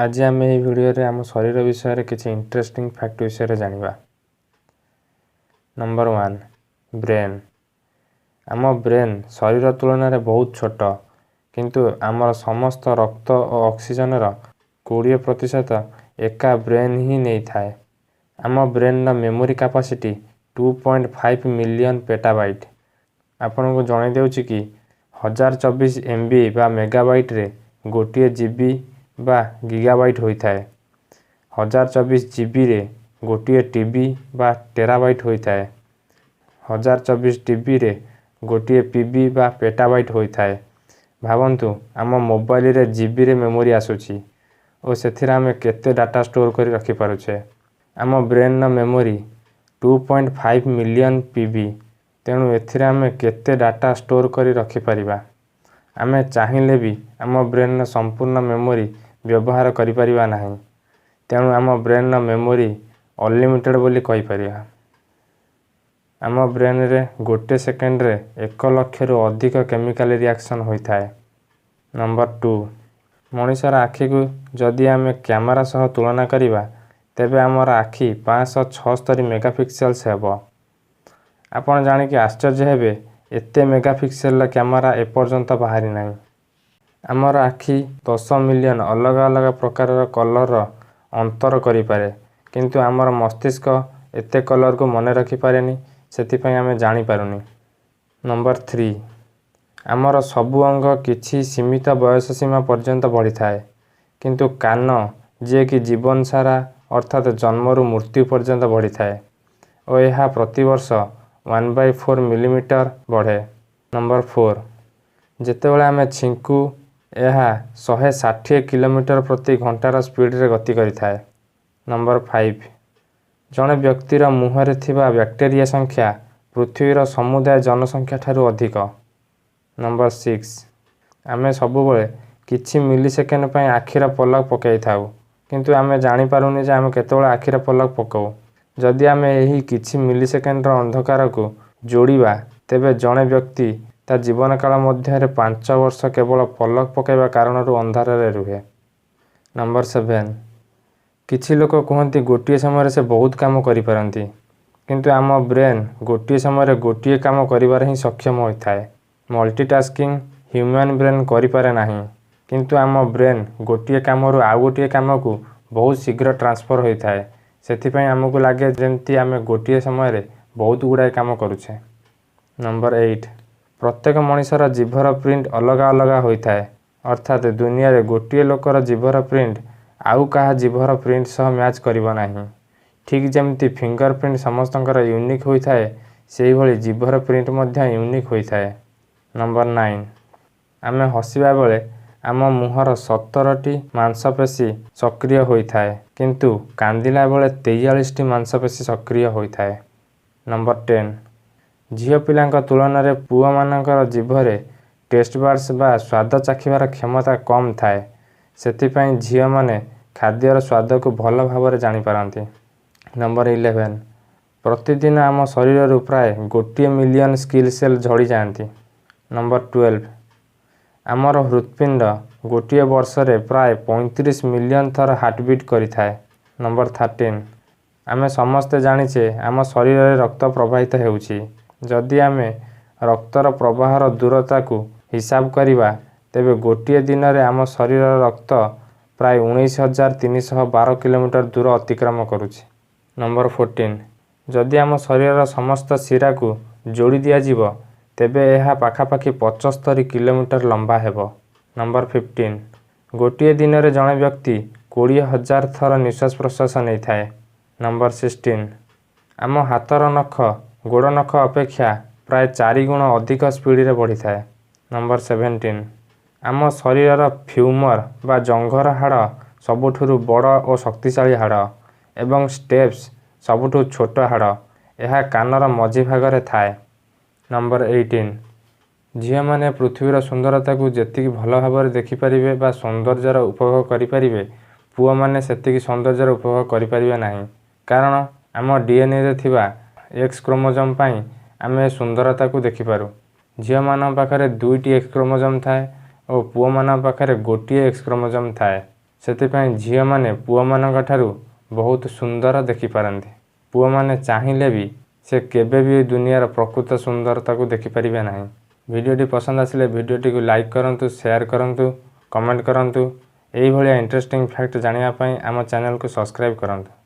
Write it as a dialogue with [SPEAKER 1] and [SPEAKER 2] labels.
[SPEAKER 1] ଆଜି ଆମେ ଏହି ଭିଡ଼ିଓରେ ଆମ ଶରୀର ବିଷୟରେ କିଛି ଇଣ୍ଟରେଷ୍ଟିଂ ଫ୍ୟାକ୍ଟ ବିଷୟରେ ଜାଣିବା। Number 1, brain. ଆମ ବ୍ରେନ୍ ଶରୀର ତୁଳନାରେ ବହୁତ ଛୋଟ, କିନ୍ତୁ ଆମର ସମସ୍ତ ରକ୍ତ ଓ ଅକ୍ସିଜେନର 20% ଏକା ବ୍ରେନ୍ ହିଁ ନେଇଥାଏ। ଆମ ବ୍ରେନ୍ର ମେମୋରି କାପାସିଟି 2.5 ମିଲିୟନ ପେଟାବାଇଟ୍। ଆପଣଙ୍କୁ ଜଣାଇ ଦେଉଛି କି 1024 ଏମ୍ବି ବା ମେଗାବାଇଟ୍ରେ 1 ଜିବି ବା ଗିଗାବାଇଟ୍ ହୋଇଥାଏ। 1024 ଜିବିରେ 1 ଟିବି ବା ଟେରାବାଇଟ୍ ହୋଇଥାଏ। 1024 ଟିବିରେ 1 ପିବି ବା ପେଟାବାଇଟ୍ ହୋଇଥାଏ। ଭାବନ୍ତୁ, ଆମ ମୋବାଇଲରେ ଜିବିରେ ମେମୋରି ଆସୁଛି ଓ ସେଥିରେ ଆମେ କେତେ ଡାଟା ଷ୍ଟୋର କରି ରଖିପାରୁଛେ। ଆମ ବ୍ରେନ୍ର ମେମୋରି 2.5 ମିଲିୟନ ପିବି, ତେଣୁ ଏଥିରେ ଆମେ କେତେ ଡାଟା ଷ୍ଟୋର କରି ରଖିପାରିବା? ଆମେ ଚାହିଁଲେ ବି ଆମ ବ୍ରେନ୍ର ସମ୍ପୂର୍ଣ୍ଣ ମେମୋରି ବ୍ୟବହାର କରିପାରିବା ନାହିଁ। ତେଣୁ ଆମ ବ୍ରେନ୍ର ମେମୋରି ଅନଲିମିଟେଡ଼ ବୋଲି କହିପାରିବା। ଆମ ବ୍ରେନ୍ରେ ଗୋଟେ ସେକେଣ୍ଡରେ 1 ଲକ୍ଷରୁ ଅଧିକ କେମିକାଲ ରିଆକ୍ସନ୍ ହୋଇଥାଏ। ନମ୍ବର 2, ମଣିଷର ଆଖିକୁ ଯଦି ଆମେ କ୍ୟାମେରା ସହ ତୁଳନା କରିବା, ତେବେ ଆମର ଆଖି 576 ମେଗାପିକ୍ସେଲ୍ସ ହେବ। ଆପଣ ଜାଣିକି ଆଶ୍ଚର୍ଯ୍ୟ ହେବେ, ଏତେ ମେଗାପିକ୍ସେଲର କ୍ୟାମେରା ଏପର୍ଯ୍ୟନ୍ତ ବାହାରି ନାହିଁ। ଆମର ଆଖି 10 ମିଲିୟନ ଅଲଗା ଅଲଗା ପ୍ରକାରର କଲରର ଅନ୍ତର କରିପାରେ, କିନ୍ତୁ ଆମର ମସ୍ତିଷ୍କ ଏତେ କଲରକୁ ମନେ ରଖିପାରେନି। ସେଥିପାଇଁ ଆମେ ଜାଣିପାରୁନି। ନମ୍ବର 3, ଆମର ସବୁ ଅଙ୍ଗ କିଛି ସୀମିତ ବୟସ ସୀମା ପର୍ଯ୍ୟନ୍ତ ବଢ଼ିଥାଏ, କିନ୍ତୁ କାନ ଯିଏକି ଜୀବନ ସାରା, ଅର୍ଥାତ୍ ଜନ୍ମରୁ ମୃତ୍ୟୁ ପର୍ଯ୍ୟନ୍ତ ବଢ଼ିଥାଏ ଓ ଏହା ପ୍ରତିବର୍ଷ 1/4 ମିଲିମିଟର ବଢ଼େ। ନମ୍ବର 4, ଯେତେବେଳେ ଆମେ ଛିଙ୍କୁ, ଏହା 160 କିଲୋମିଟର ପ୍ରତି ଘଣ୍ଟାର ସ୍ପିଡ଼ରେ ଗତି କରିଥାଏ। ନମ୍ବର 5, ଜଣେ ବ୍ୟକ୍ତିର ମୁହଁରେ ଥିବା ବ୍ୟାକ୍ଟେରିଆ ସଂଖ୍ୟା ପୃଥିବୀର ସମୁଦାୟ ଜନସଂଖ୍ୟା ଠାରୁ ଅଧିକ। ନମ୍ବର 6, ଆମେ ସବୁବେଳେ କିଛି ମିଲି ସେକେଣ୍ଡ ପାଇଁ ଆଖିର ପଲକ ପକାଇଥାଉ, କିନ୍ତୁ ଆମେ ଜାଣିପାରୁନି ଯେ ଆମେ କେତେବେଳେ ଆଖିର ପଲକ ପକାଉ। ଯଦି ଆମେ ଏହି କିଛି ମିଲି ସେକେଣ୍ଡର ଅନ୍ଧକାରକୁ ଯୋଡ଼ିବା, ତେବେ ଜଣେ ବ୍ୟକ୍ତି ତା ଜୀବନକାଳ ମଧ୍ୟରେ 5 ବର୍ଷ କେବଳ ପଲକ ପକାଇବା କାରଣରୁ ଅନ୍ଧାରରେ ରୁହେ। ନମ୍ବର 7, କିଛି ଲୋକ କୁହନ୍ତି ଗୋଟିଏ ସମୟରେ ସେ ବହୁତ କାମ କରିପାରନ୍ତି, କିନ୍ତୁ ଆମ ବ୍ରେନ୍ ଗୋଟିଏ ସମୟରେ ଗୋଟିଏ କାମ କରିବାରେ ହିଁ ସକ୍ଷମ ହୋଇଥାଏ। ମଲ୍ଟିଟାସ୍କିଂ ହ୍ୟୁମାନ୍ ବ୍ରେନ୍ କରିପାରେ ନାହିଁ, କିନ୍ତୁ ଆମ ବ୍ରେନ୍ ଗୋଟିଏ କାମରୁ ଆଉ ଗୋଟିଏ କାମକୁ ବହୁତ ଶୀଘ୍ର ଟ୍ରାନ୍ସଫର ହୋଇଥାଏ। ସେଥିପାଇଁ ଆମକୁ ଲାଗେ ଯେମିତି ଆମେ ଗୋଟିଏ ସମୟରେ ବହୁତ ଗୁଡ଼ାଏ କାମ କରୁଛେ। ନମ୍ବର 8, ପ୍ରତ୍ୟେକ ମଣିଷର ଜିଭର ପ୍ରିଣ୍ଟ ଅଲଗା ଅଲଗା ହୋଇଥାଏ। ଅର୍ଥାତ୍ ଦୁନିଆରେ ଗୋଟିଏ ଲୋକର ଜିଭର ପ୍ରିଣ୍ଟ ଆଉ କାହା ଜିଭର ପ୍ରିଣ୍ଟ ସହ ମ୍ୟାଚ୍ କରିବ ନାହିଁ। ଠିକ୍ ଯେମିତି ଫିଙ୍ଗର ପ୍ରିଣ୍ଟ ସମସ୍ତଙ୍କର ୟୁନିକ୍ ହୋଇଥାଏ, ସେହିଭଳି ଜିଭର ପ୍ରିଣ୍ଟ ମଧ୍ୟ ୟୁନିକ୍ ହୋଇଥାଏ। ନମ୍ବର 9, ଆମେ ହସିବା ବେଳେ ଆମ ମୁହଁର 17ଟି ମାଂସପେଶୀ ସକ୍ରିୟ ହୋଇଥାଏ, କିନ୍ତୁ କାନ୍ଦିଲା ବେଳେ 43ଟି ମାଂସପେଶୀ ସକ୍ରିୟ ହୋଇଥାଏ। ନମ୍ବର 10, ଝିଅ ପିଲାଙ୍କ ତୁଳନାରେ ପୁଅମାନଙ୍କର ଜିଭରେ ଟେଷ୍ଟ ବଡ୍ସ ବା ସ୍ୱାଦ ଚାଖିବାର କ୍ଷମତା କମ୍ ଥାଏ। ସେଥିପାଇଁ ଝିଅମାନେ ଖାଦ୍ୟର ସ୍ୱାଦକୁ ଭଲ ଭାବରେ ଜାଣିପାରନ୍ତି। ନମ୍ବର 11, ପ୍ରତିଦିନ ଆମ ଶରୀରରୁ ପ୍ରାୟ 1 ମିଲିୟନ ସ୍କିନ୍ ସେଲ୍ ଝଡ଼ିଯାଆନ୍ତି। ନମ୍ବର 12, ଆମର ହୃତ୍ପିଣ୍ଡ ଗୋଟିଏ ବର୍ଷରେ ପ୍ରାୟ 35 ମିଲିୟନ ଥର ହାର୍ଟବିଟ୍ କରିଥାଏ। ନମ୍ବର 13, ଆମେ ସମସ୍ତେ ଜାଣିଛେ ଆମ ଶରୀରରେ ରକ୍ତ ପ୍ରବାହିତ ହେଉଛି। ଯଦି ଆମେ ରକ୍ତର ପ୍ରବାହର ଦୂରତାକୁ ହିସାବ କରିବା, ତେବେ ଗୋଟିଏ ଦିନରେ ଆମ ଶରୀରର ରକ୍ତ ପ୍ରାୟ 19,312 କିଲୋମିଟର ଦୂର ଅତିକ୍ରମ କରୁଛି। ନମ୍ବର 14, ଯଦି ଆମ ଶରୀରର ସମସ୍ତ ଶିରାକୁ ଯୋଡ଼ି ଦିଆଯିବ, ତେବେ ଏହା ପାଖାପାଖି 75 କିଲୋମିଟର ଲମ୍ବା ହେବ। ନମ୍ବର 15, ଗୋଟିଏ ଦିନରେ ଜଣେ ବ୍ୟକ୍ତି 20,000 ଥର ନିଶ୍ୱାସ ପ୍ରଶ୍ୱାସ ନେଇଥାଏ। ନମ୍ବର 16, ଆମ ହାତର ନଖ ଗୋଡ଼ ନଖ ଅପେକ୍ଷା ପ୍ରାୟ ଚାରି ଗୁଣ ଅଧିକ ସ୍ପିଡ଼ରେ ବଢ଼ିଥାଏ। ନମ୍ବର 17, ଆମ ଶରୀରର ଫିମର ବା ଜଙ୍ଘର ହାଡ଼ ସବୁଠାରୁ ବଡ଼ ଓ ଶକ୍ତିଶାଳୀ ହାଡ଼ ଏବଂ ଷ୍ଟେପ୍ସ ସବୁଠୁ ଛୋଟ ହାଡ଼। ଏହା କାନର ମଝି ଭାଗରେ ଥାଏ। ନମ୍ବର 18, ଝିଅମାନେ ପୃଥିବୀର ସୁନ୍ଦରତାକୁ ଯେତିକି ଭଲ ଭାବରେ ଦେଖିପାରିବେ ବା ସୌନ୍ଦର୍ଯ୍ୟର ଉପଭୋଗ କରିପାରିବେ, ପୁଅମାନେ ସେତିକି ସୌନ୍ଦର୍ଯ୍ୟର ଉପଭୋଗ କରିପାରିବେ ନାହିଁ। କାରଣ ଆମ ଡିଏନ୍ଏରେ ଥିବା ଏକ୍ସ କ୍ରୋମୋଜୋମ୍ ପାଇଁ ଆମେ ସୁନ୍ଦରତାକୁ ଦେଖିପାରୁ। ଝିଅମାନଙ୍କ ପାଖରେ ଦୁଇଟି ଏକ୍ସ କ୍ରୋମୋଜୋମ୍ ଥାଏ ଓ ପୁଅମାନଙ୍କ ପାଖରେ ଗୋଟିଏ ଏକ୍ସ କ୍ରୋମୋଜୋମ୍ ଥାଏ। ସେଥିପାଇଁ ଝିଅମାନେ ପୁଅମାନଙ୍କ ଠାରୁ ବହୁତ ସୁନ୍ଦର ଦେଖିପାରନ୍ତି। ପୁଅମାନେ ଚାହିଁଲେ ବି ସେ କେବେ ବି ଏ ଦୁନିଆର ପ୍ରକୃତ ସୁନ୍ଦରତାକୁ ଦେଖିପାରିବେ ନାହିଁ। ଭିଡ଼ିଓଟି ପସନ୍ଦ ଆସିଲେ ଭିଡ଼ିଓଟିକୁ ଲାଇକ୍ କରନ୍ତୁ, ସେୟାର କରନ୍ତୁ, କମେଣ୍ଟ କରନ୍ତୁ। ଏଇଭଳିଆ ଇଣ୍ଟରେଷ୍ଟିଂ ଫ୍ୟାକ୍ଟ ଜାଣିବା ପାଇଁ ଆମ ଚ୍ୟାନେଲକୁ ସବସ୍କ୍ରାଇବ୍ କରନ୍ତୁ।